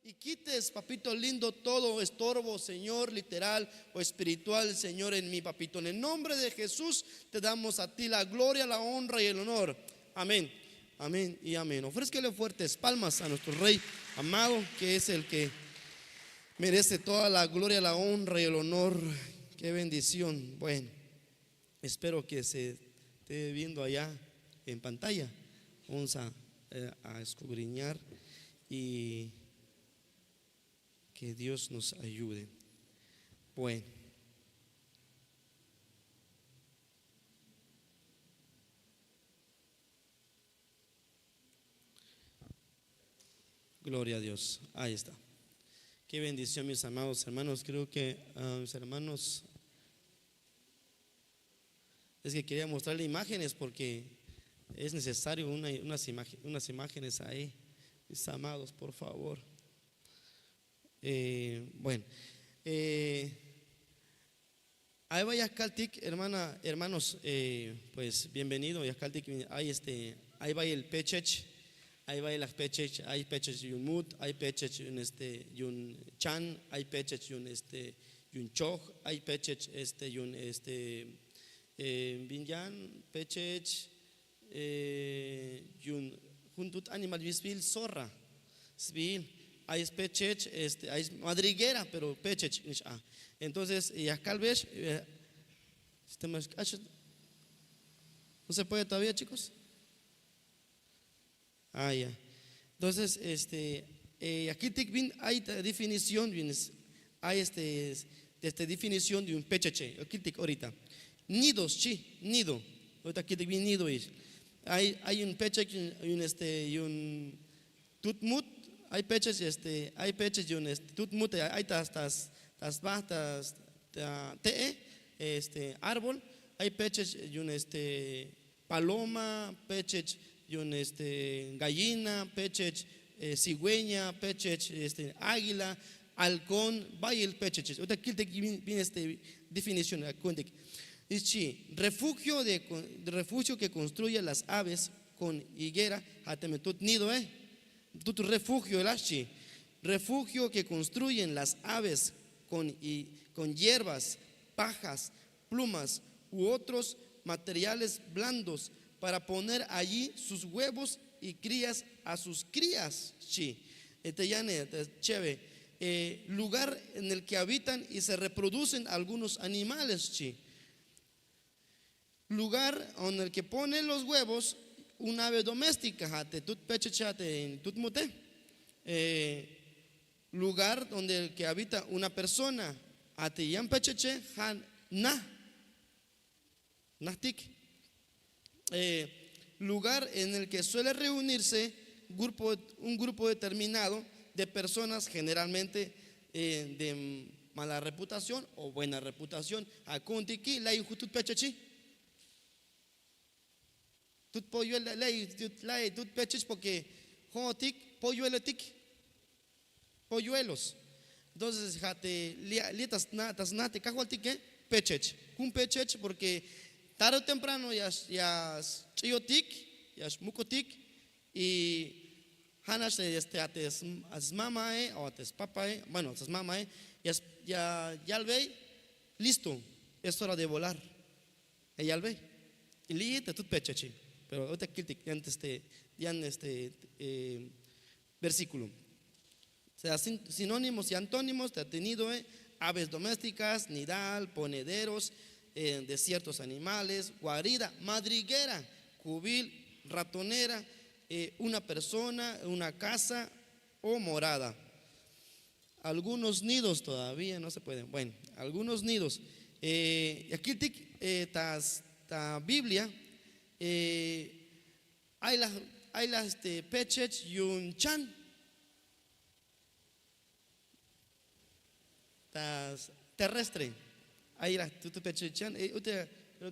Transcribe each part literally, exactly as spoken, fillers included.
Y quites, papito lindo, todo estorbo, Señor, literal o espiritual, Señor, en mí, papito. En el nombre de Jesús te damos a ti la gloria, la honra y el honor. Amén. Amén y amén. Ofrézcale fuertes palmas a nuestro Rey amado, que es el que merece toda la gloria, la honra y el honor. Qué bendición. Bueno, espero que se esté viendo allá en pantalla. Vamos a, eh, a escudriñar y que Dios nos ayude. Bueno. Gloria a Dios. Ahí está. Qué bendición, mis amados hermanos. Creo que, ah, mis hermanos, es que quería mostrarle imágenes porque es necesario una- unas, imagen- unas imágenes ahí. Mis amados, por favor. Eh, bueno, eh, ahí va ya kaltik, hermana, hermanos, eh, pues bienvenido. Ya kaltik, ahí, este, ahí va el pechech, ahí va el pechech, hay pechech y un mut, hay pechech y un, este, y un chan, hay pechech y un, este, y un choj, hay pechech, este, y un, este, eh, binyan, pechech, eh, y un, jun tut animal, y un sbil, zorra, sbil, hay pechech, este, hay madriguera, pero pechech, ah. Entonces, ya kalbex, eh, este, no se puede todavía, chicos. Ah, ya. Entonces, este, eh, ya kiltik bin, hay ta- definición, bin, es- hay este, este, definición de un pecheche. Ya kiltik ahorita. Nidos, sí, nido. Ahorita kiltik bin nido. Y hay, hay un pecheche y un, este, y un tutmut. Hay pecheche, este, hay pecheche y un, este, tutmut. Hay tas, tas, tas, tas, ta- te, este, árbol. Hay pecheche y un, este, paloma, pechech, y un, este, gallina, pechech, eh, cigüeña, pechech, este, águila, halcón, bayel pechech. Ahorita kiltik bin, bin, este, definición, ah, kuentik. Dice, refugio de, refugio que construye las aves con higuera, ja'at teme tut nido, eh. Tut refugio, la xchi. Refugio que construyen las aves con, y, con hierbas, pajas, plumas u otros materiales blandos para poner allí sus huevos y crías a sus crías, xchi. Este, ya ne, este, cheve, eh, lugar en el que habitan y se reproducen algunos animales, xchi. Lugar en el que pone los huevos un ave doméstica, ja'at te tut pechech, ja'at te tut mute. Eh, lugar donde el que habita una persona, ja'at te yan pecheche, ja' na, najtik. Eh, lugar en el que suele reunirse grupo, un grupo determinado de personas, generalmente, eh, de mala reputación o buena reputación. Ja'at ku'untik ki' ley jun tut pechechi. Tut polluelo, ley, tut, ley, tut pechech, porque jo'otik polluelotik, polluelos. Entonces, ja'at te li', li' ta sna, ta sna te Kajwaltike, pechech. Jun pechech, porque tarde o temprano ya, ya xch'iyotik, ya xmuk'otik, y ja' nax, este, a te s-, a smamae o a te spapae, bueno, a smamae, ya s-, ya yalbey, listo, es hora de volar. Ya yalbey. Y li' te tut pechechi. Pero ahorita kiltik yan, este, yan, este, eh, versículo. O sea, sin- sinónimos y antónimos te ha tenido, eh, aves domésticas, nidal, ponederos, eh, de ciertos animales, guarida, madriguera, cubil, ratonera, eh, una persona, una casa o morada. Algunos nidos todavía no se pueden. Bueno, algunos nidos. Eh, ya kiltik, eh, ta, ta Biblia, eh, ay la, ay la, este, pechech yu'un chan. Ta terrestre. Ay la tut pechech chan. Eh, ut'il,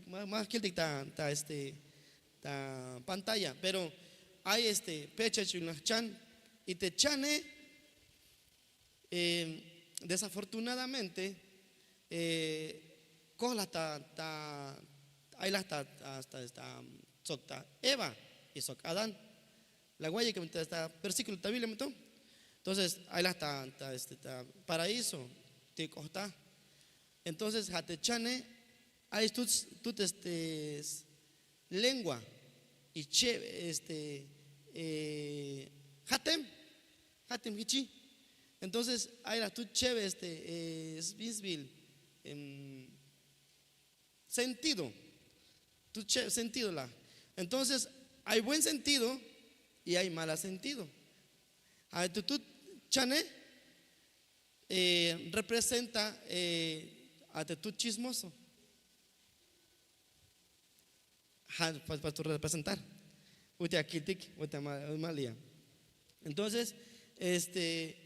ma, ma kiltik ta, ta, este, ta pantalla. Pero ay, este, pechech yu'un chan. Y te chane, eh, desafortunadamente, eh, kojlaj ta, ta, ay la ta, ta, ta, ta, sok ta Eva y sok Adán. La wa'iyik ta, ta versículo ta Biblia me to. Entonces ay la ta, ta, este, ta paraíso te k'ohta. Entonces ja' te chane ay tut, tut este, lengua y che, este, eh, jatem, jatem jichi. Entonces ay la tut cheve este, eh, sbinsbil, em, sentido. Tut che sentido la. Entonces ay buen sentido y ay mala sentido. A te tut chane, eh, representa, eh, a te tut chismoso. Ja' pa, pa tu representar. Ut'il ya kiltik, ut'il ya ma, ma li'e. Entonces este,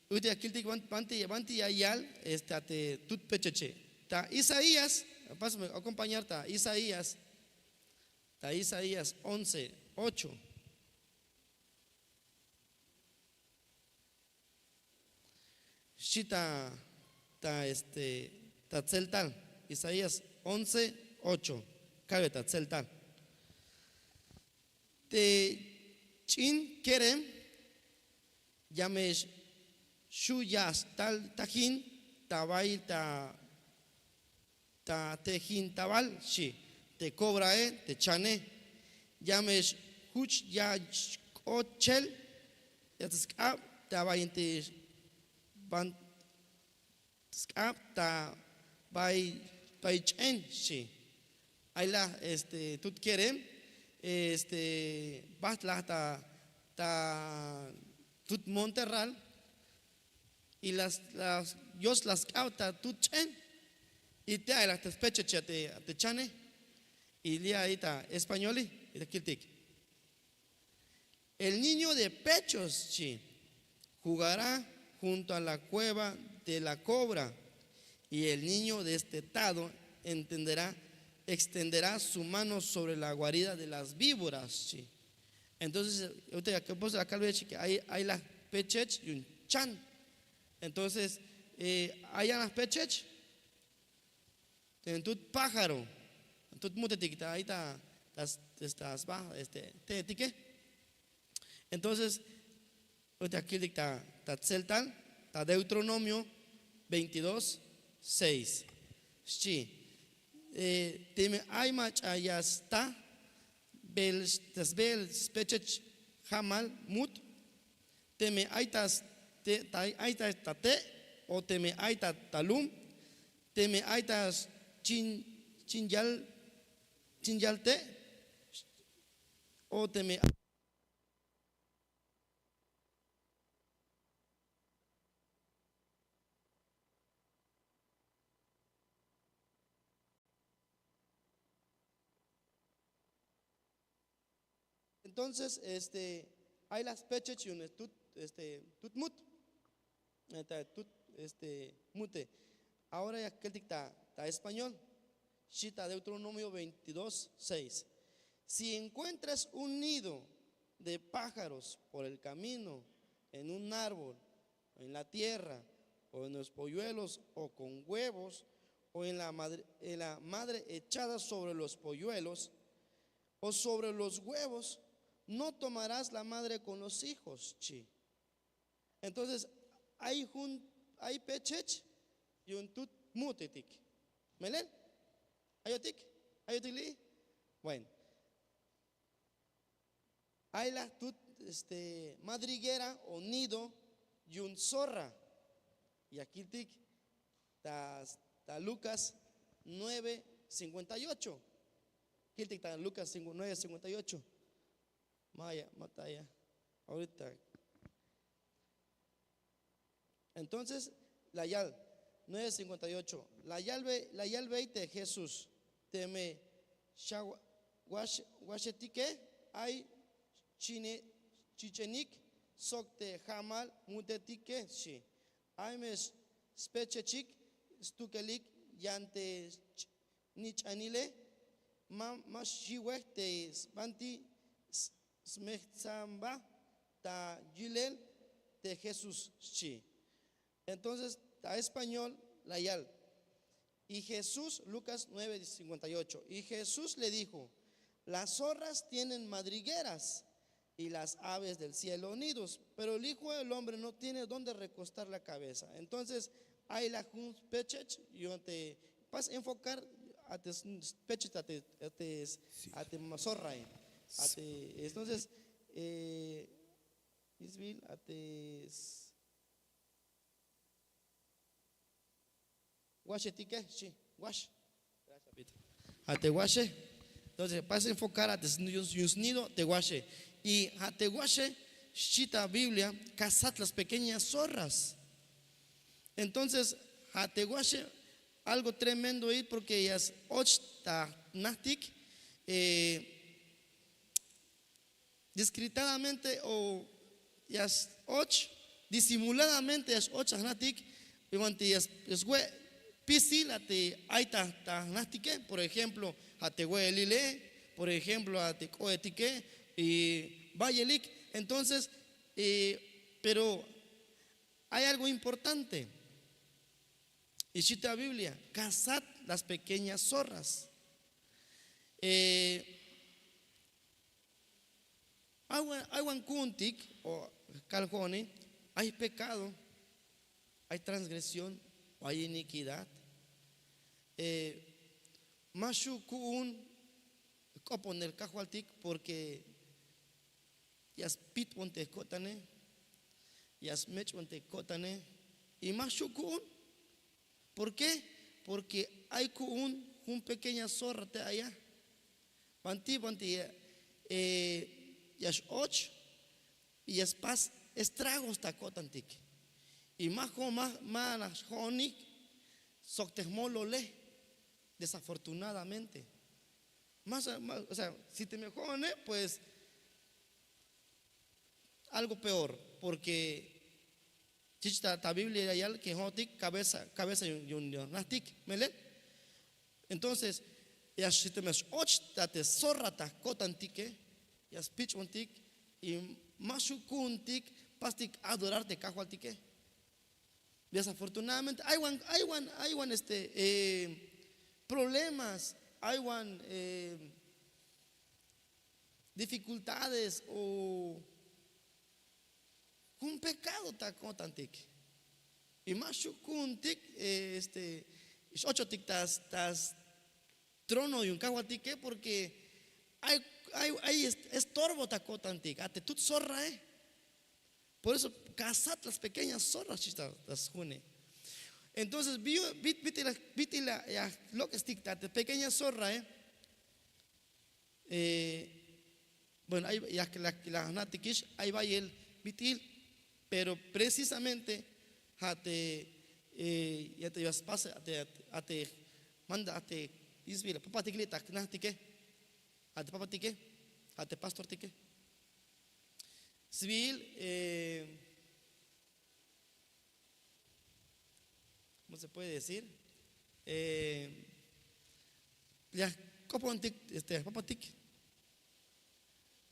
ut'il ya kiltik ban, banti, banti ya yal este, a te tut pecheche. Ta Isaías, pásame a acompañar ta Isaías, ta Isaías once ocho. Xchi ta, ta este, ta tseltal. Isaías once ocho. Kalbe ta tseltal. Te ch'in kerem ya me xu' ya stal tajin ta bay ta, ta te jin tabal, xchi, te kobrae, te chane. Ya me xjuch' ya xk'ot chel, ya te sk'ab ta bay te ban sk'ab ta bay, bay ch'en, xchi. Ay la este, tut kerem este, bajt la ta, ta tut monterral. Y las, las, yos la sk'ab ta tut ch'en. Y te ay la ta spechech a te, a te chane. Y li'e ay ta españoli, y ta kiltik. El niño de pechos, xchi, jugará junto a la cueva de la cobra, y el niño destetado entenderá, extenderá su mano sobre la guarida de las víboras, xchi. Entonces ut'il ya kalbe xchi que ay, ay la pechech yu'un chan. Entonces eh, ay la pechech te tut pájaro, tut mutetik ta ay ta, ta, ta sba este, te tike. Entonces ut'il ya kiltik ta, ta tseltal, ta Deuteronomio veintidós seis. Xchi, eh, teme ay mach'a ya sta bel, ta sbel spechech jamal mut, teme ay ta, te, ta, ay ta, ta te', o teme ay ta, ta lum, teme ay ta chin, chin yal, chin yal te', o teme Entonces este, ay la spechech yu'un tut, este, tut mut. Eh, ta tut este, mute. Ahora ya keltik ta, ta español. Xchi ta Deuteronomio veintidós seis. Si encuentras un nido de pájaros por el camino, en un árbol, en la tierra, o en los polluelos, o con huevos, o en la madre, en la madre echada sobre los polluelos, o sobre los huevos, no tomarás la madre con los hijos, xchi. Entonces ay jun, ay pechech yu'un tut mutetik. Melel, ayotik, ayotik li'i. Bueno, ay la tut este, madriguera o nido yu'un zorra. Ya kiltik ta, ta Lucas nueve cincuenta y ocho. Kiltik ta Lucas nueve cincuenta y ocho. Maya, mataya. Ahorita. Entonces la yal nueve cincuenta y ocho, la yalbe, la yalbey te Jesús: teme xawaxetike ay chich'enik sok te jamal mutetike, xchi. Ay me spechechik stukelik yan te nich'anile. Ma, ma xiwej te sbanti smejtsan ba ta yilel te Jesús, xchi. Entonces ta español la yal: y Jesús, Lucas nueve cincuenta y ocho, y Jesús le dijo: las zorras tienen madrigueras y las aves del cielo nidos, pero el Hijo del Hombre no tiene dónde recostar la cabeza. Entonces, ay la jun spechech, yo te pas enfocar a te spechech, a te, a te, a te mazorra, eh. A te, entonces, eh, Isbil, a te s- Washe tike, sí, wash. Gracias, Pito. A te washe. Entonces, vas a enfocar a te sn- yun snido te washe. Y a te washe, xchi ta Biblia, cazad las pequeñas zorras. Entonces, a te washe, algo tremendo ahí, porque ya es och ta jnajtik, eh, discretamente o ya s-, och, disimuladamente ya s-, och ta jnajtik, y banti ya s-, ya swe' pisil a te ay ta, ta jnajtike, por ejemplo, a te we'elile, por ejemplo, a te k'o'etike, y bayelik. Entonces, eh, pero hay algo importante. Y cita la Biblia, cazad las pequeñas zorras. Eh, Ay wan, ay wan ku'untik, o kal jo'oni, ay pecado, ay transgresión, o ay iniquidad. Eh, ma xju' ku'un k'oponel Kajwaltik, porque ya spitbon te ko'tane, ya smech'bon te ko'tane, y ma xju' ku'un. ¿Por qué? Porque ay ku'un jun pequeña zorra te aya. Banti, banti, eh, ya x-och y ya spas estragos ta ko'tantik. Y ma jo-, ma, ma nax jo'onik sok te jmolole, desafortunadamente. Más, ma-, o sea, si teme jo'one, pues algo peor, porque chich ta, ta Biblia ya yal que jo'otik cabeza, cabeza yu'un, yu'un, yu'un jnajtik, melel. Entonces, ya xi teme x-och ta te zorra ta ko'tantike, ya spich'bontik, y ma xju' ku'untik pastik adorar te Kajwaltike. Desafortunadamente, ay wan, ay wan, ay wan, este, eh, problemas, ay wan, eh, dificultades o jun pecado ta ko'tantik. Y ma xju' ku'untik, eh, este, x-ochotik ta s-, ta strono yu'un Kajwaltike, porque ay, ay, ay est-, estorbo ta ko'tantik, a te tut zorrae. Por eso, cazad las pequeñas zorras, xchi ta, ta sjune. Entonces, bi-, bit-, bit'il la, bit'il la ya lok'estik ta te pequeña zorrae. Eh, bueno, ay, ya, la, la jna'tikix, ay bayel bit'il, pero precisamente, ja' te, eh, ya te ya spas, a te, a te, a te manda, a te, isbil, papatik li' ta jnajtike, a te papatike, a te pastortike. Sbiil, eh, ¿cómo se puede decir? Eh, ya jk'opontik, este, papatik,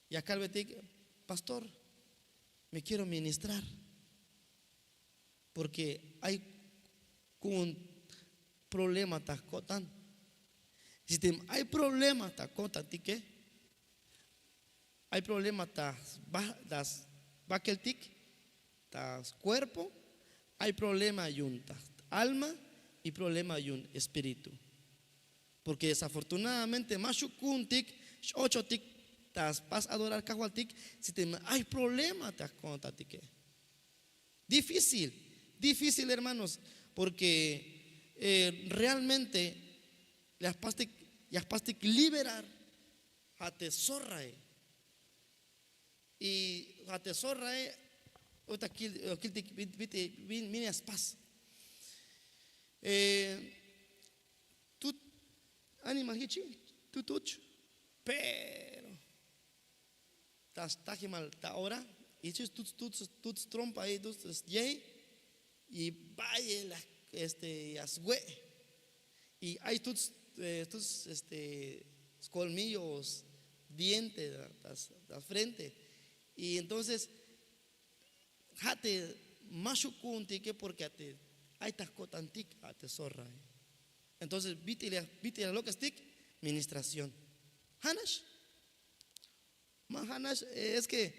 ya kalbetik, pastor, me quiero ministrar, porque ay ku'un problema ta ko'tan. Si teme ay problema ta ko'tantike, ay problema ta sba-, ta sbakeltik, ta scuerpo, ay problema yu'un ta alma y problema yu'un espíritu. Porque desafortunadamente ma xju' ku'untik x-ochotik ta spas adorar Kajwaltik, si teme ay problema ta ko'tantike. Difícil, difícil, hermanos, porque, eh, realmente ya jpastik, ya jpastik liberar a te zorrae. Y a te zorrae, uta kil, kiltik, bit, bit, bin, bin ya spas. Eh, tut animal jichi, tut uch, pero ta stajimal ta ora, y chich tut, tut, tut strompa ahí, tut, este, yey, y bayel, este, ya swe'. Y ay tut, eh, tut, este, scolmillos, diente, ta, ta, ta frente. Y entonces, ja' te ma xju' ku'untike porque a te, ay ta jko'tantik a te zorrae. Entonces, bit'il ya, bit'il ya lok'estik, ministración. Ja'nax. ja'nax, eh, es que,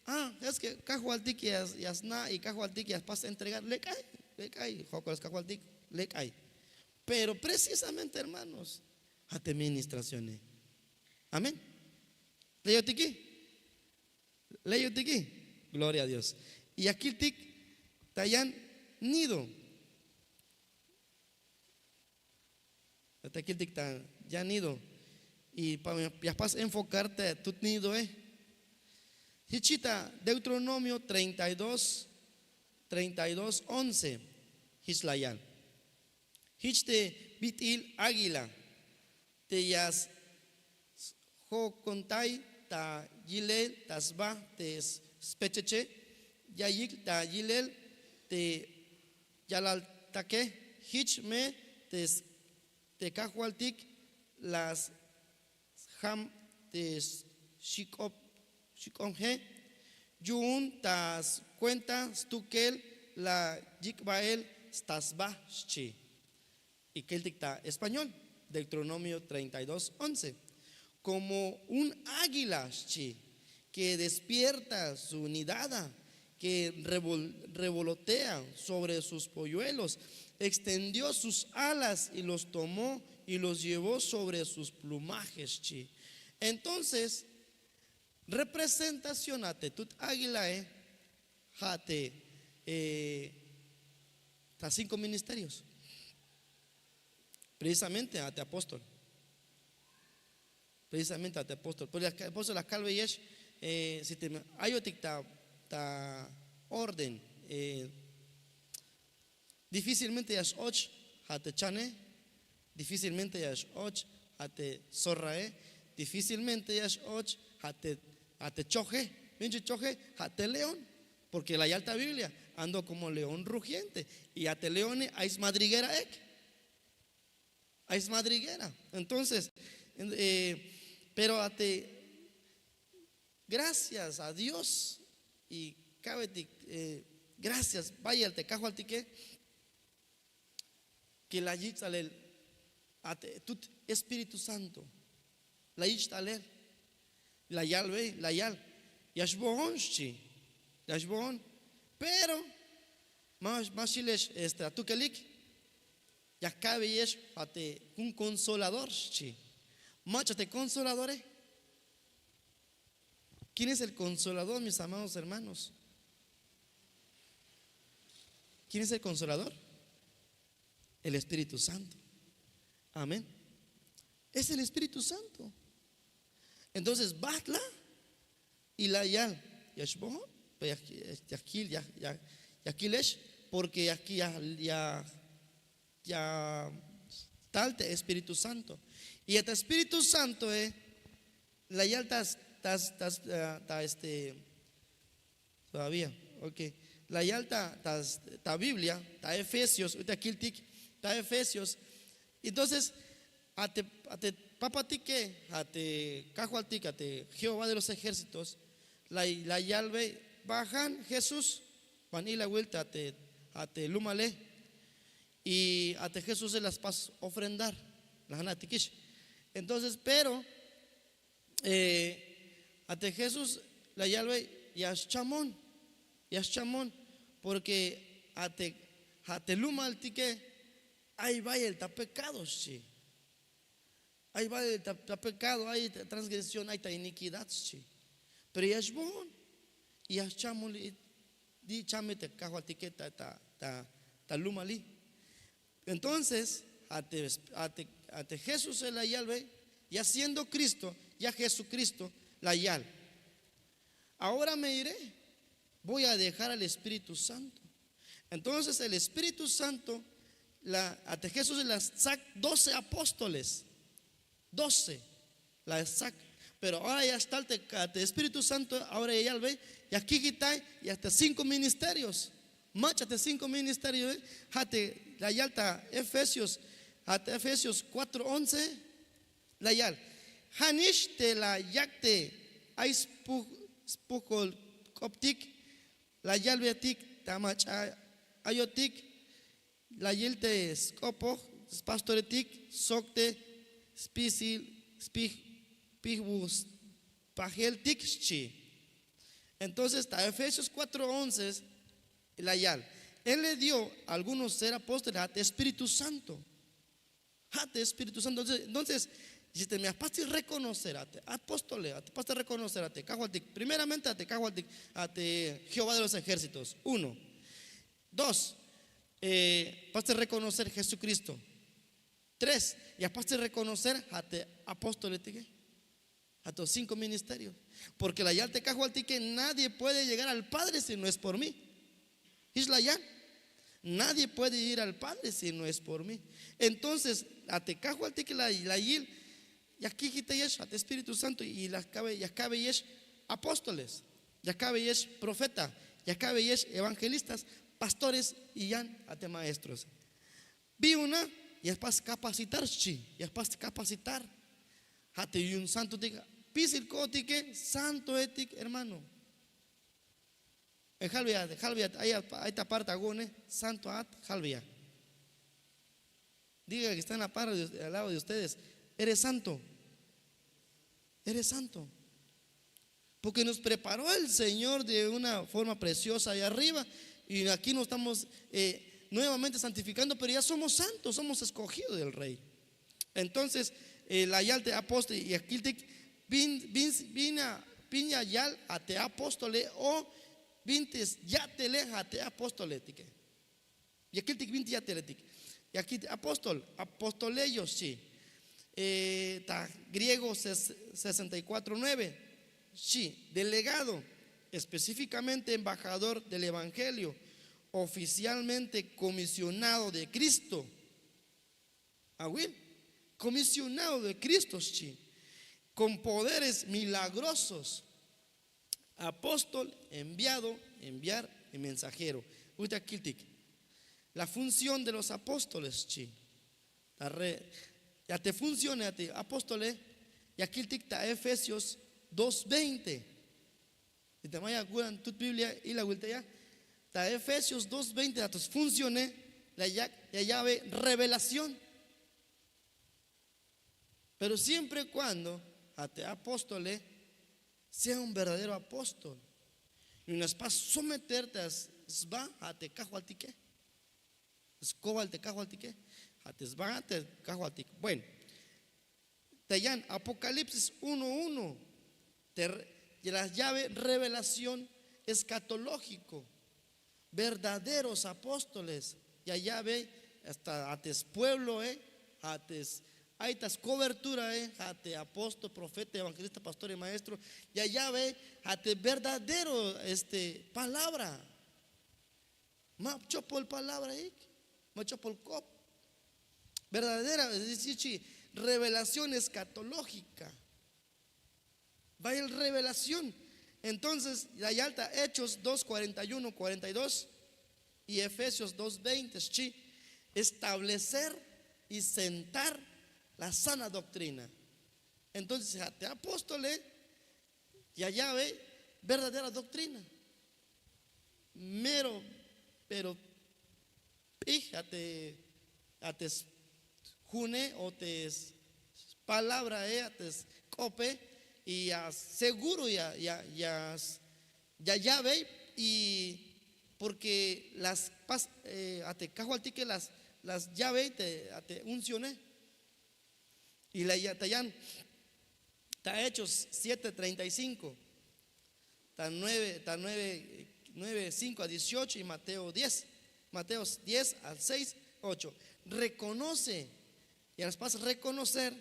ah, es que kajwaltik ya, ya sna' y kajwaltik ya spas entregar. Lek ay, lek ay, jokol skajwaltik, lek ay. Pero precisamente, hermanos, a te ministracione. Amén. Leyotiki, leyotiki. Gloria a Dios. Y ya kiltik ta yan nido. Ata kiltik ta ya nido. Y pa, ya pas enfocar ta tut nido, eh. Hichi ta Deuteronomio treinta y dos, treinta y dos once. Hich la yal. Hich te bit'il águila te ya s- jokontay ta yilel ta sba te s- specheche, ya yik' ta yilel te yalaltake. Hich me te s- te kajwaltik la sjam te xik'ob xik'onje yu'un ta skuenta stukel la yik' bael sta sba, xchi. Y kiltik ta español, Deuteronomio treinta y dos once. Como un águila, xchi, que despierta su nidada, que revol- revolotea sobre sus polluelos, extendió sus alas y los tomó y los llevó sobre sus plumajes, xchi. Entonces, representación a te tut águilae, ja' te, eh, ta cinco ministerios. Precisamente a te apóstol. Precisamente a te apóstol. Pero la apóstol la kalbeyex, eh, si te ayotik ta, ta orden, eh, difícilmente ya x-och ja' te chane, difícilmente ya x-och ja' te zorrae, difícilmente ya x-och ja' te, ja' te choje. Bin chi choje, ja' te león. Porque la yal ta Biblia, ando como león rugiente. Y a te leone ay smadrigueraek. Ay smadriguera. Entonces, eh, pero a te, gracias a Dios, y kabetik, eh, gracias bayel te kajwaltike, que la yich' talel a te tut Espíritu Santo. La yich' talel, la yalbe, la yal: ya xboon, xchi, ya xboon. Pero ma, ma xilex, este, atukelik, ya kabeyex a te jun consolador, xchi. Mach'a te consoladore. ¿Quién es el consolador, mis amados hermanos? ¿Quién es el consolador? El Espíritu Santo. Amén. Es el Espíritu Santo. Entonces, batla y la yal: ya xboon, pero ya, ya, ya kil, ya, ya, ya kilex, porque ya, ya, ya, ya tal te Espíritu Santo. Y este Espíritu Santo, eh, la yal ta, ta, ta, ta, este, todavía, ok. La yal ta, ta, ta Biblia, ta Efesios, ahorita kiltik, ta Efesios. Entonces, a te, a te papatike, a te kajwaltik, a te Jehová de los ejércitos, la, la yalbe: bajan Jesús, ban ilawil ta te, a te lumale. Y a te Jesúse la spas ofrendar, la jna'tikix. Entonces, pero, eh, a te Jesús la yalbe: ya xchamon, ya xchamon, porque a te, a te lumaltike ay bayel ta pecado, xchi. Ay bayel ta, ta pecado, ay ta transgresión, ay ta iniquidad, xchi. Pero ya xboon, ya xchamon li', li' chame te kajwaltike ta, ta, ta, ta lumali. Entonces, a te, a te, a te Jesúse la yalbe, ya siendo Cristo, ya Jesucristo, la yal: ahora me iré, voy a dejar al Espíritu Santo. Entonces, el Espíritu Santo, la, a te Jesús la sts'ak doce apóstoles. Doce. La sts'ak. Pero ahora ya xtal te, a te Espíritu Santo, ahora ya yalbe, ya kijitay, ya te cinco ministerios. Mach'a te cinco ministerios, eh, ja' te la yal ta Efesios, ja' te Efesios cuatro once, la yal: ja'nix te la yak' te ay spuj-, spujol k'optik, la yalbetik ta mach'a ayotik, la yil te sk'opoj spastoretik sok te spisil spij, pijbus pajeltik xchi. Entonces ta Efesios cuatro once la yal: Él le dio a algunos ser apóstoles a te Espíritu Santo. A te Espíritu Santo. Entonces, entonces, si te me apastil reconocer a te apóstoles, a te apastil reconocer a te Kajwaltik, primeramente a te Kajwaltik, a te Jehová de los ejércitos. Uno. Dos, eh, apastil reconocer Jesucristo. Tres, ya apastil reconocer a te apóstoles, ¿te qué? A tus cinco ministerios. Porque la yal te Kajwaltik que nadie puede llegar al Padre si no es por mí. Es la yal. Nadie puede ir al Padre si no es por mí. Entonces, a te Kajwaltik la, la yil, ya kijiteyex a te Espíritu Santo y la kabe, ya kabeyex apóstoles, ya kabeyex profeta, ya kabeyex evangelistas, pastores y yan a te maestros. Bi una, ya spas capacitar xchi, ya spas capacitar. A te yu'un santotik, pisil ko'otike, santoetik, hermano. Eh, jalbeya, jalbeya, ay, ay ta parte awu'une, santo at, jalbeya. Diga que están a par de, al lado de ustedes: eres santo. Eres santo. Porque nos preparó el Señor de una forma preciosa allá arriba. Y aquí nos estamos eh, nuevamente santificando, pero ya somos santos, somos escogidos del Rey. Entonces, eh, la yal te apóstol, y aquí te bin, bin, bin a, bin ya yal a te apóstole o bin te yatele a te apóstole, ¿te qué? Ya kiltik binti yateletik. Ya kiltik apóstol, apostoleios, sí. Eh, ta griego ses- sesenta y cuatro nueve, sí, delegado, específicamente embajador del evangelio, oficialmente comisionado de Cristo. Awil, comisionado de Cristo, sí, con poderes milagrosos. Apóstol, enviado, enviar y mensajero. Uta kiltik. La función de los apóstoles, chi. Ta re- ya te funcione a ti, apóstole, ya kiltik ta Efesios dos veinte. Y te maya guran tut Biblia y la vuelta ya. Ta Efesios dos veinte, a tus funciones, la ya, ya llave revelación. Pero siempre y cuando a te apóstole sea un verdadero apóstol. Y unas pas someterte a s- sba a te cajualtique. Escoba te cajualtique. A te sba a te cajualtique. Bueno, te yan Apocalipsis uno uno. Te re- la llave revelación escatológico. Verdaderos apóstoles. Ya llave hasta a te pueblo, eh, a te ay tas cobertura, eh, a te apóstol, profeta, evangelista, pastor y maestro. Ya llave a te verdadero, este, palabra. Ma chopol palabra ik, ma chopol kop. Verdadera, es decir, chi- revelación escatológica. Va el revelación. Entonces, la yalta Hechos dos cuarenta y uno, cuarenta y dos y Efesios dos veinte, chi, establecer y sentar la sana doctrina. Entonces, a te apóstole, ya llave verdadera doctrina. Mero, pero p'ij a te, a te s- june o te s- palabra, eh, a te s- k'ope, y ya seguro ya, ya, ya, s- ya llave, y porque las pas, eh, a te cajualtique las, las llave te, a te uncioné. Y la ya ta yan, ta Hechos siete treinta y cinco, ta nueve, ta nueve, nueve cinco a dieciocho y Mateo diez, Mateo diez al seis, ocho. Reconoce, y a las pas reconocer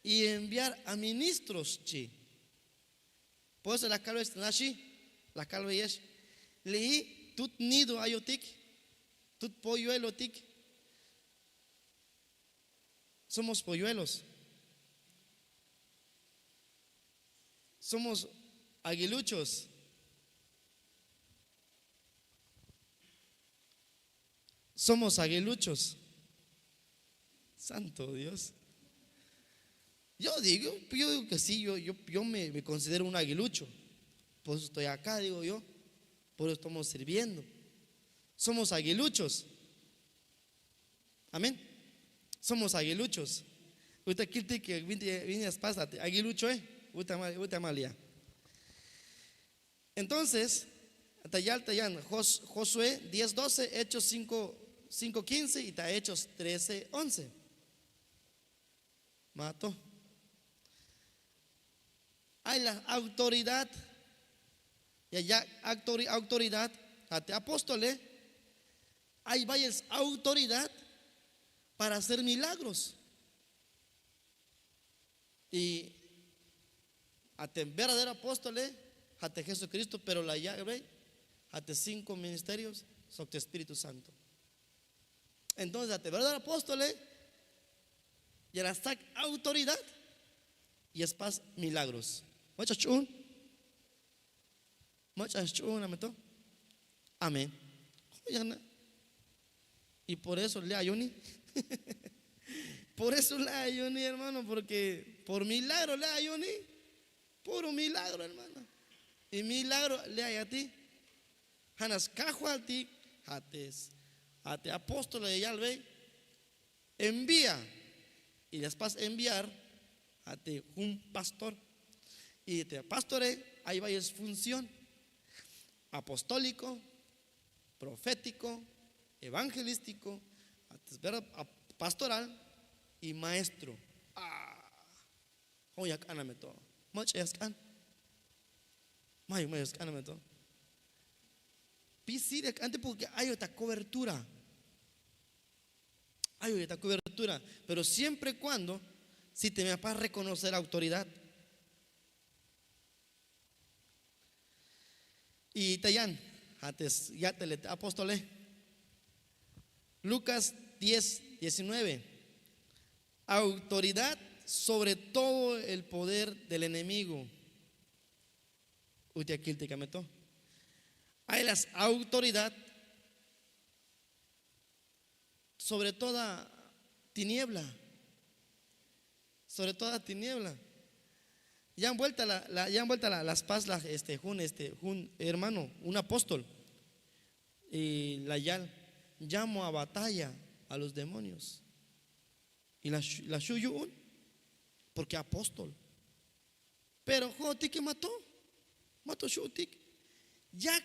y enviar a ministros, chi. Por eso la calve nashi, la calve yesh. Leí tut nido ayotik, tut polluelotik. Somos polluelos. Somos aguiluchos. Somos aguiluchos. Santo Dios. Yo digo, yo digo que sí, yo, yo, yo me, me considero un aguilucho. Por eso estoy acá, digo yo. Por eso estamos sirviendo. Somos aguiluchos. Amén. Somos aguiluchos. Uta kiltik, vine, vine a espasarte. Aguilucho, eh. Uta ma- uta malia. Entonces, ta yal ta yan Jos- Josué diez doce, Hechos cinco, cinco quince y ta Hechos trece once. Mato. Ay la autoridad. Ya, ya, autori- autoridad. A te apóstole. Ay bayel autoridad para hacer milagros. Y a te verdadero apóstole, a te Jesucristo, pero la llave, a te cinco ministerios, sok te Espíritu Santo. Entonces, a te verdadero apóstole, ya la stak autoridad y espas milagros. Mach'a ch'un. Mach'a xch'un, amén to. Amén. Joyana. Y por eso le ayuni. Por eso le ayuni, hermano, porque por milagro le ayuni. Puro milagro, hermano. Y milagro le ay a ti. Janas kajwaltik, a te, a te apóstol ya yalbe, envía. Y después enviar a te un pastor. Y te pastore, ahí va es función. Apostólico, profético, evangelístico, a te- pero a- pastoral y maestro. Ah, joya k'aname to. Mach'a ya sk'an. Mayo, mayo sk'aname to. Pisir ya k'ante porque hay otra cobertura. Ay, oye, ta cobertura. Pero siempre y cuando, si te me vas a reconocer autoridad. Y te yan, antes ya te le apóstole. Lucas diez diecinueve. Autoridad sobre todo el poder del enemigo. Utia kiltikameto. Hay las autoridad sobre toda tiniebla. Sobre toda tiniebla. Ya han vuelta la, la- ya han vuelta la- las paz, la- este, un, este, un hermano, un apóstol. Y la yal, llamo a batalla a los demonios. Y la, shu- la shuyu un, porque apóstol. Pero jo'otik mato, mato xu'tik, yak,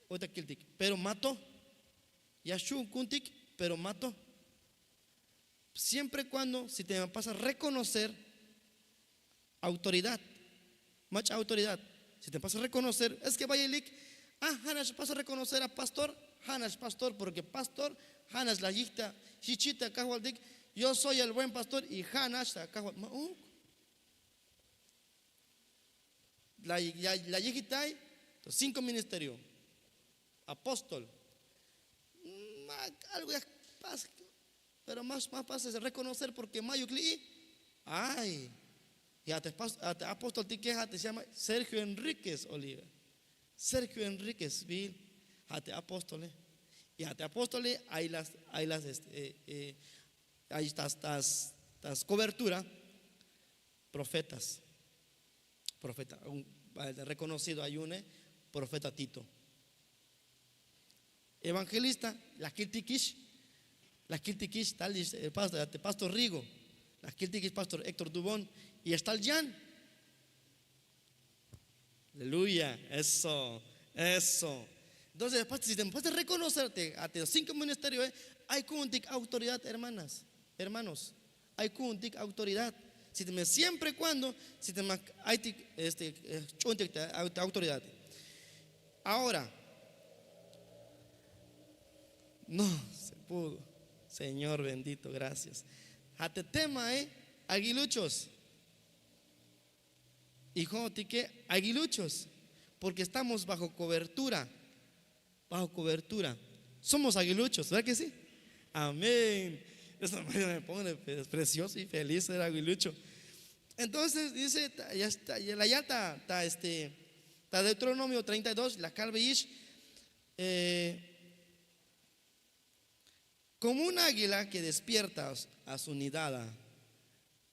o ta kiltik, pero mato, ya xu'un kuntik, pero mato. Siempre y cuando, si te me pasa a reconocer autoridad, mach'a autoridad, si te pasa a reconocer, es que vayelik, ah, janax pasa a reconocer a pastor, janax pastor, porque pastor, janax la yijta, xichita kajwaltik, yo soy el buen pastor, y janax ta kajwal, ma'uk. La, la, la yejitay, to cinco ministerio, apóstol. Mm, ma- algo ya pas, pero más, más fácil es reconocer porque mayuk li'i. Ay, y a te, pas- a te apóstol ti que a te se llama Sergio Enríquez Oliva. Sergio Enríquez Vil, a te apóstole. Y a te apóstole hay las, hay las, este, eh, eh, hay estas, estas, estas cobertura. Profetas. Profeta, un- eh, reconocido ayune, profeta Tito. Evangelista, la kiltikix, la kiltikix tal, eh, pas- eh, pastor Rigo, la kiltikix pastor Héctor Dubón, y está el Jan. Aleluya, eso, eso. Entonces, pues, si te puedes reconocerte a los cinco ministerios, eh, hay kuntik autoridad, hermanas, hermanos. Hay kuntik autoridad. Si te me siempre y cuando, si te me hay tik, este, eh, chuntik te au- te autoridad. Ahora, no se pudo. Señor bendito, gracias. A te tema, eh, aguiluchos. Y jo'otike aguiluchos, porque estamos bajo cobertura, bajo cobertura. Somos aguiluchos, ¿verdad que sí? Amén. Eso me, me pone pre- precioso y feliz ser aguilucho. Entonces dice, ta- ya está, ya la ya está, está, este, está Deuteronomio treinta y dos, la calveish, eh, como un águila que despierta a su nidada.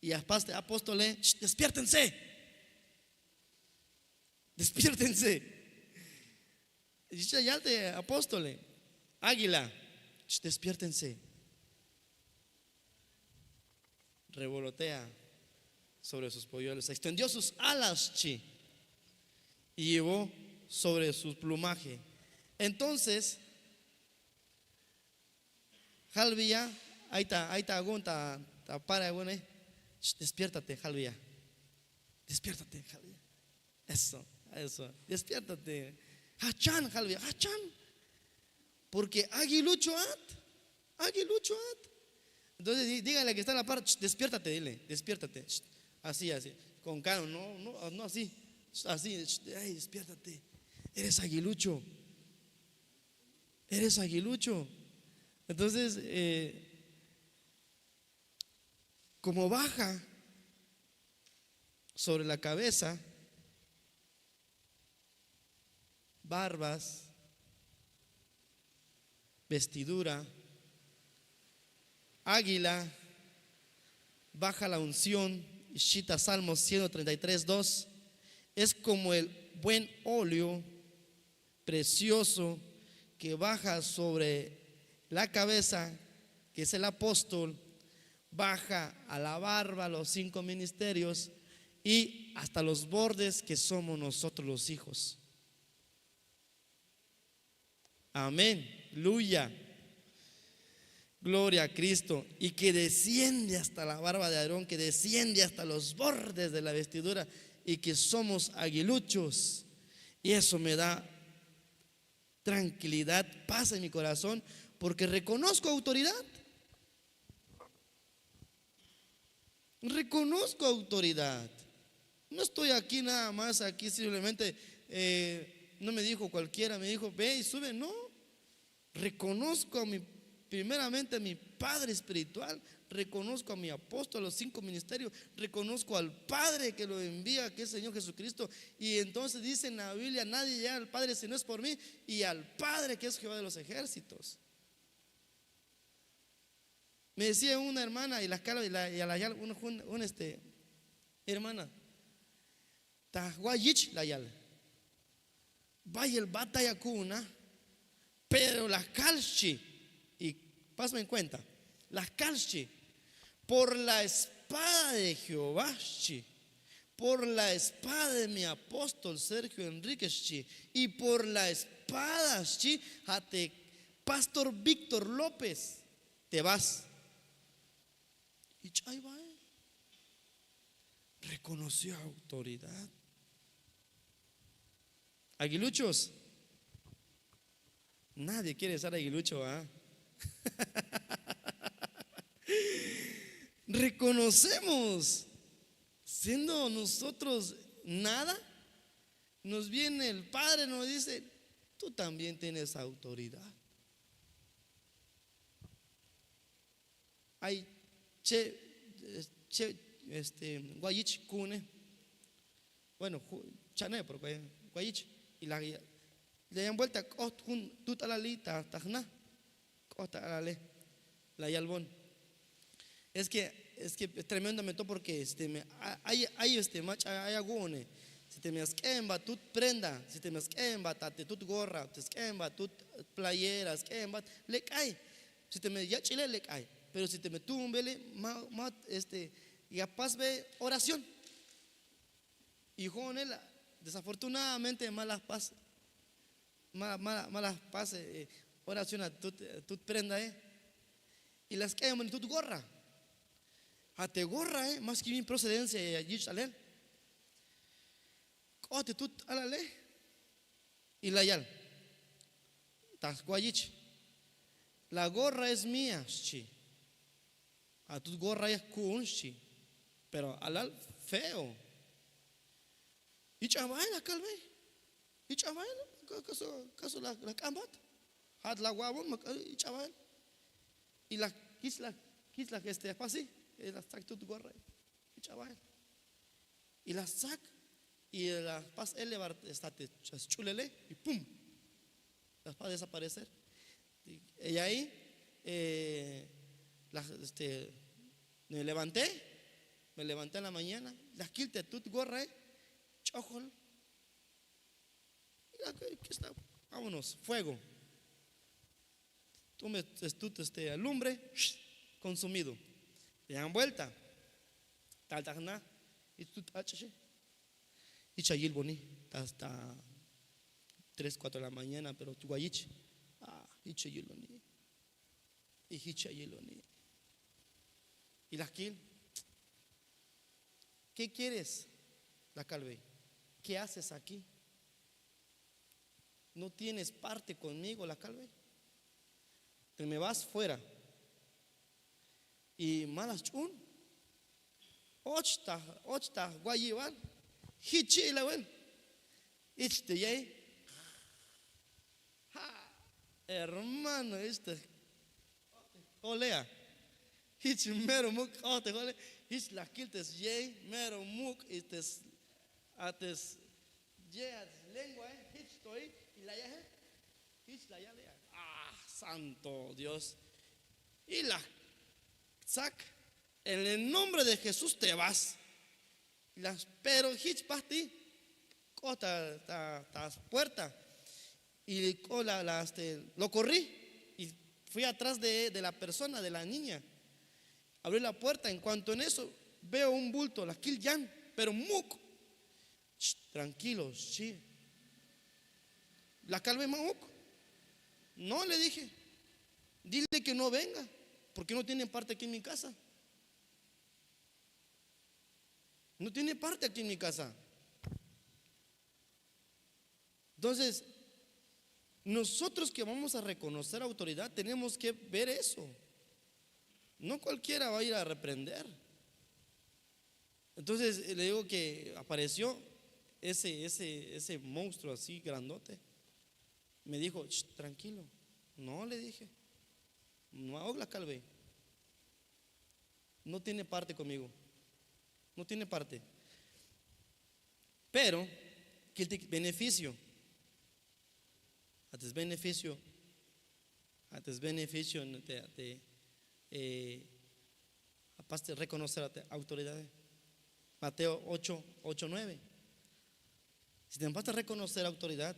Y aparte, apóstole, "Sh, despiértense. Despiértense." Y ya te apóstole, águila, "Sh, despiértense." Revolotea sobre sus polluelos, extendió sus alas, chi, y llevó sobre su plumaje. Entonces, jalbiya, ahí está, ahí está, agun, está, está para agun, eh. Sh, despiértate, jalbiya. Despiértate, jalbiya. Eso, eso. Despiértate. Hachan, jalbiya, hachan. Porque aguilucho at, aguilucho at. Entonces, dí-, dígale que está a la par, "Sh, despiértate", dile, "Despiértate". Sh, así, así. Con calma, no, no, no así. Sh, así, sh, "Ay, despiértate. Eres aguilucho. Eres aguilucho". Entonces, eh, como baja sobre la cabeza, barbas, vestidura, águila, baja la unción, y cita Salmos ciento treinta y tres, dos, es como el buen óleo precioso que baja sobre la cabeza, que es el apóstol, baja a la barba, los cinco ministerios y hasta los bordes, que somos nosotros los hijos. Amén. Aleluya. Gloria a Cristo. Y que desciende hasta la barba de Aarón, que desciende hasta los bordes de la vestidura, y que somos aguiluchos. Y eso me da tranquilidad, paz en mi corazón, porque reconozco autoridad. Reconozco autoridad. No estoy aquí nada más, aquí simplemente, eh, no me dijo cualquiera, me dijo, "Ve y sube". No. Reconozco a mi, primeramente a mi padre espiritual, reconozco a mi apóstol, a los cinco ministerios, reconozco al Padre que lo envía, que es el Señor Jesucristo. Y entonces dice en la Biblia, "Nadie llega al Padre si no es por mí", y al Padre que es Jehová de los ejércitos. Me decía una hermana, y la escala, y la, y a la yal, un, un, un, este, hermana, "Ta wa yich", la yal. "Bayel batalla ku'un a, pero la kal xchi". Y pasme en cuenta, la kal xchi, "Por la espada de Jehová xchi, por la espada de mi apóstol Sergio Enrique xchi, y por la espada xchi, a te pastor Víctor López te vas". Y ch'ay bael. Reconoció autoridad. Aguiluchos. Nadie quiere ser aguilucho, ¿ah? Reconocemos, siendo nosotros nada, nos viene el Padre, nos dice, "Tú también tienes autoridad". Ay, che, che, este, wayich ku'une. Bueno, ju-, chane, pero wayich. Y la, la yan vuelta, k'ot jun tut alali ta, ta jna. K'ot alale. La yalbon. Es que, es que es tremendo me to porque, este, me, a-, ay, ay, este, mach'a, ay, agu'une. Si teme ya sk'emba tut prenda, si teme ya sk'emba ta te tut gorra, te sk'emba tut playera, sk'emba, lek ay. Si teme yach'ile, lek ay. Pero si teme tumbele, ma, ma, este, ya pasbe oración. Y jo'one la, desafortunadamente, ma la pas, ma, ma, ma la pas, eh, oración a tut, tut prenda, eh. Y la sk'emba tut gorra. A te gorra, eh, ma skibin procedencia, eh, yich' alel. K'ot te tut alale. Y la yal, ta wayich, "La gorra es mía", xchi. "A tut gorra ya ku'un", xchi. Pero alal feo. Ich'a bael, la kalbe. Ich'a bael, ka-, kaso, kaso la, la k'ambat. Ja'at la wa'bon, ma, ich'a bael. Y la, kich la, kich la, este, pasi, eh, la sts'ak tut gorra. Ich'a bael. Y la sts'ak, y la pas elevar, esta, te sch'ulele, y pum. La pas desaparecer. Y ahí, eh, la, este, me levanté, me levanté en la mañana, la kil te tut gorra, eh, ch'ojol. Y la que, que está, vámonos, fuego. Tú me, tú, este, alumbre, consumido. Te dan vuelta. Tal ta jna, y tut ach'xe. Y chayil boni, ta, ta, tres, cuatro de la mañana, pero wayich. Ah, jich ya yiloni. Y jich ya yiloni. Y la jkil: ¿Qué quieres? La kalbey: ¿qué haces aquí? No tienes parte conmigo, la kalbey. Te me vas fuera. Y ma la sch'uun. Och ta, och ta wayibal. Jichi la wel. Ich te yey. Ja, hermano, este, olea. Jich mero muk' k'ot te olea. Jich la kil te yey mero muk', y te s-, a te s-, yey a lengua, eh, jich to y la yaje. Jich la ya lea. Ah, santo Dios. Y la tsak: en el nombre de Jesús te vas. Pero jich pajti, k'ot ta, ta, ta puerta. Y k'ot la, la, este, lo corrí y fui atrás de, de la persona, de la niña. Abrí la puerta. En cuanto en eso, veo un bulto, la kil yan, pero muk'. Ch, tranquilo, sí. La kalbey: ma'uk. No, le dije. Dile que no venga, porque no tiene parte aquí en mi casa. No tiene parte aquí en mi casa. Entonces, nosotros que vamos a reconocer autoridad, tenemos que ver eso. No cualquiera va a ir a reprender. Entonces, eh, le digo que apareció ese, ese, ese monstruo así grandote. Me dijo: "Ch, tranquilo". No, le dije. No hago la kalbey. No tiene parte conmigo. No tiene parte. Pero, ¿qué te beneficio? A te beneficio. A te beneficio, te, te, eh, aparte reconocer a te autoridad. Mateo ocho, ocho, nueve. Si te vas a reconocer autoridad,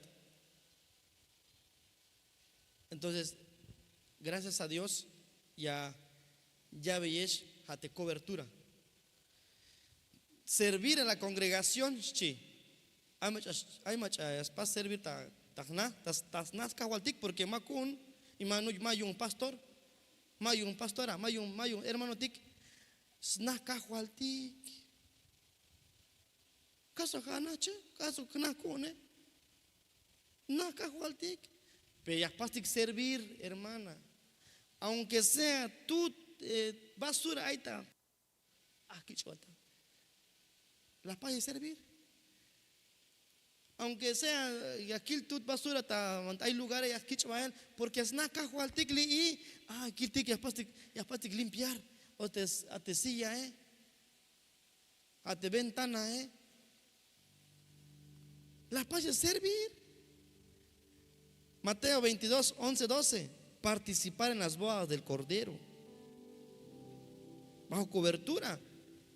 entonces, gracias a Dios, ya, ya veyex a te cobertura. Servir en la congregación, xchi. Ay mach'a, ay mach'a ya spas servir ta, ta jna, ta, ta sna skajwaltik, porque ma ku'un, y ma, ma yu'un pastor, ma yu'un pastora, ma yu'un, ma yu'un hermanotik, sna kajwaltik. Caso ja' nache, caso jna ku'une. Na kajwaltik. Pero ya jpastik servir, hermana. Aunque sea tut, eh, basura ay ta, ah, kich'bal ta. La jpastik servir. Aunque sea, eh, ya kil tut basura ta, ay lugares ya kich'bal, porque sna kajwaltik li'i, ah, kiltik ya jpastik, ya jpastik limpiar. O te, a te silla, eh. A te ventana, eh. La jpastik servir. Mateo veintidós, once, doce. Participar en las bodas del Cordero. Bajo cobertura.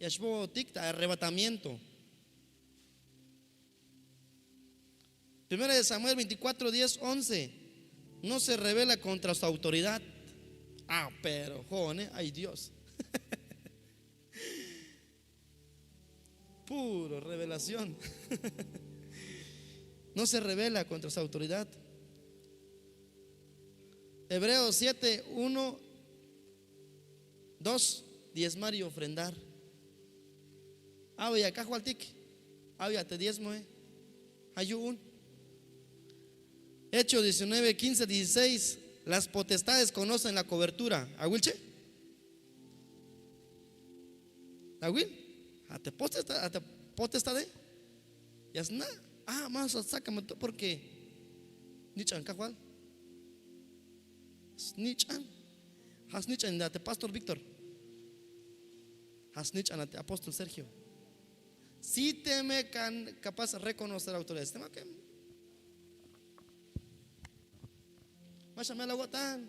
Ya xbohotik ta arrebatamiento. Primera de Samuel veinticuatro, diez, once. No se rebela contra su autoridad. Ah, pero, jo'one, ay Dios. Puro revelación. No se rebela contra su autoridad. Hebreos siete, uno, dos, diezmar y ofrendar. Abi ya kajwaltik, abi ya te diezmoe. Ja' yu'un. Hechos diecinueve, quince, dieciséis. Las potestades conocen la cobertura. ¿Awil che? ¿Awil? A te potestad, a te potestade. Ya sna. Ah, ma, sácame tú porque snich'an kajwal. Snich'an. Ja' snich'an a te pastor Víctor. Ja' snich'an a te apóstol Sergio. Si teme kan capaz reconocer autoridad. Si teme que ma xamel awo'tan.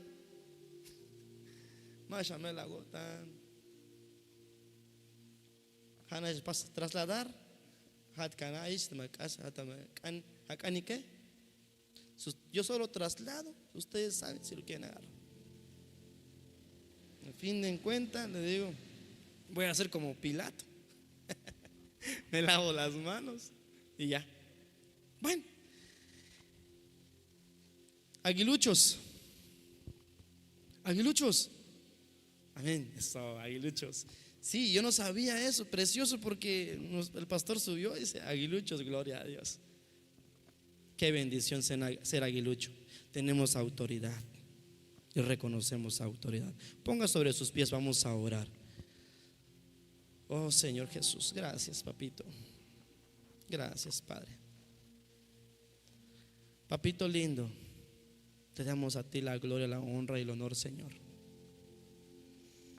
Ma xamel awo'tan. Ja' nax pas trasladar. Ja'at kan a'ix, teme k'ax, ja' teme k'an, ja' k'anike. Sus-, yo solo traslado, ustedes saben si lo quieren agarrar. Al fin de cuenta, le digo, voy a hacer como Pilato. Me lavo las manos y ya. Bueno, Aguiluchos. Aguiluchos. Amén. Eso, aguiluchos. Sí, yo no sabía eso. Precioso, porque nos- el pastor subió y dice aguiluchos, gloria a Dios. Qué bendición ser, ser aguilucho. Tenemos autoridad y reconocemos autoridad. Ponga sobre sus pies, vamos a orar. Oh Señor Jesús, gracias, papito. Gracias, Padre. Papito lindo, te damos a ti la gloria, la honra y el honor, Señor.